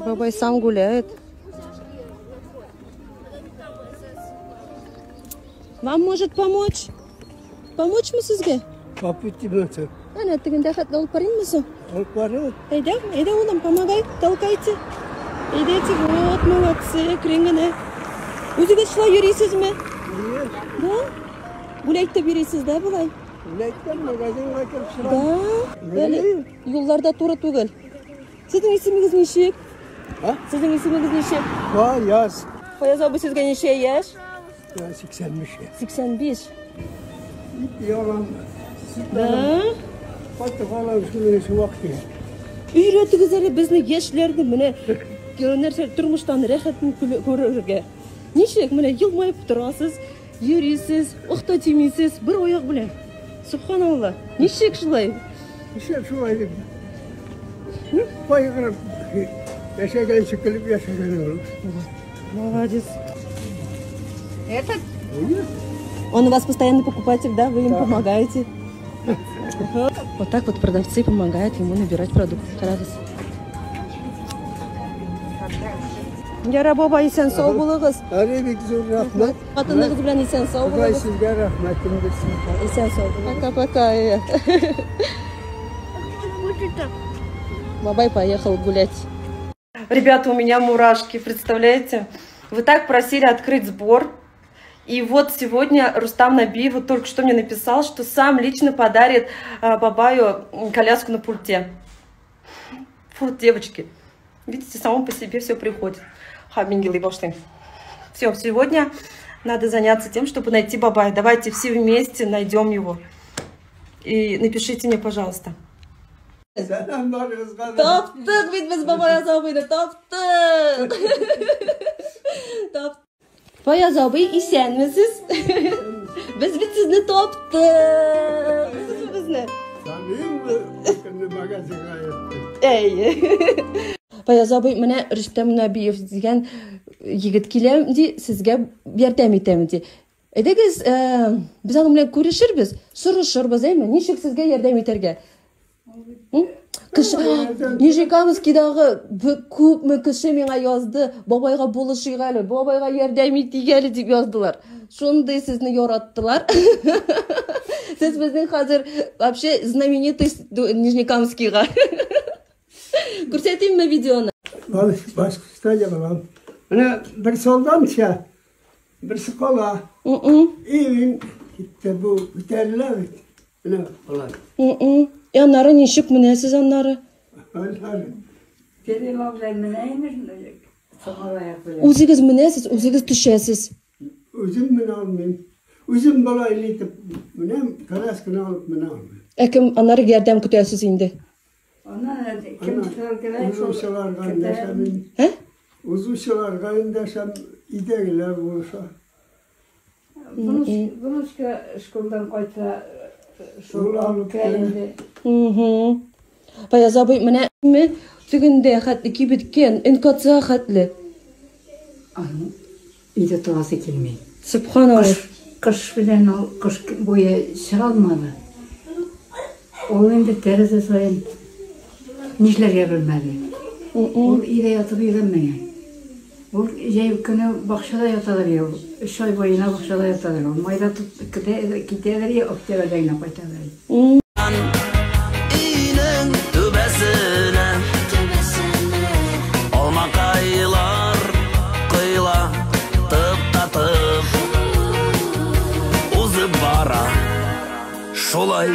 Бабай сам гуляет. Вам может помочь? Помочь мы сезгә? Попутимся. Әнә тегендә хәтле алып барыйммы соң? Алып барып. Әйдә, әйдә, улым, помогай, толкайте. Әйдәте, вот, молодцы, әкрен генә. Үзегез шулай йөрисезме? Әйе. Да? Гулять итеп йөрисез, да, болай? Гулять итәм, магазинга кереп чыгам. Да? Әле юлларда туры түгел. Сезнең исемегез ничек? А? Сезнең исемегез ничек? Фаяз. Фаяз абый, сезгә ничә яшь? 85. 85. Ит ялам. Да? Кайтып алам, шуның өчен вакыт. Өйрәтегез әле безне, яшьләрне, менә нәрсә тормыштан рәхәтен күрергә. Ничек менә елмаеп торасыз, йөрисез, ох та тимисез, бер аяк белән. Субханалла. Ничек шулай? Ничек шулай дип? Кайгырып яшәгән шикелле яшәгән ул. Молодец. Этот? Он у вас постоянный покупатель, да? Вы им Да. помогаете. Вот так вот продавцы помогают ему набирать продукты. Карагыз. Яра баба, исән сау булыгыз. Әле бик зур рәхмәт. Хатыныгыз белән исән сау Ходай булыгыз. сезгә рәхмәтен бирсен. Исән сау. Пока-пока. Бабай поехал гулять. Ребята, у меня мурашки, представляете? Вы так просили открыть сбор. И вот сегодня Рустам Набиев вот только что мне написал, что сам лично подарит бабаю коляску на пульте. Вот, девочки, видите, само по себе все приходит. Хамингил и башты. Все, сегодня надо заняться тем, чтобы найти бабая. Давайте все вместе найдем его. И напишите мне, пожалуйста. Сәлам барыгызга да. Таптык бит без Фаяз абыйны, таптык. Таптык. Фаяз абый, исәнмесез? Без бит сезне таптык. Сез безне. Таныйммы? Көнне магазинга йөрттем. Әй. Фаяз абый, менә Рөстәм Нәбиев дигән егет килә ди, сезгә ярдәм итәм ди. Әйдәгез, без аның белән күрешербез, сорашырбыз, әйме? Ничек сезгә ярдәм итәргә? Кеше Нижнекамскийдагы күпме кеше миңа язды, бабайга булышыйк әле, бабайга ярдәм итик әле дип яздылар. Шундый сезне яраттылар. Сез безнең хәзер вообще знаменитость Нижнекамскийга. Күрсәтимме видеоны? Башкортстан егылам. Менә бер солдан төшә, берсе кала. И китте бу күтәрелә бит. Менә болай. И аннары ничек менәсез аннары? Аннары. Перелом белән менә инде, соңгы аяк белән. Үзегез менәсез, үзегез төшәсез. Үзем менә алмыйм. Үзем болай итеп менәм, колясканы алып менә алмыйм. Ә кем аннары ярдәм көтәсез инде? Аннан кем кирәк шул. Узучыларга эндәшәм. Ә? Узучыларга эндәшәм, өйдәгеләр булыша. Внучка школдан кайтса, шул алып керә инде. Фаяз абый, менә тегендә хәтле кибеткән, НКЦ хәтле. Аның өйдә торасы килми. Субханалла. Кыш белән ул кыш буе чыга алмады. Ул инде тәрәзә саен нишләргә белмәде. Ул өйдә ятып өйрәнмәгән. Ул җәй көне бакчада ятадыр ул. 3 ай буена бакчада ятадыр ул. Майда китәдер, октябрьдә генә кайтадыр. Өйнең түбәсенә алмакайлар коела, тып та тып узып бара. Шулай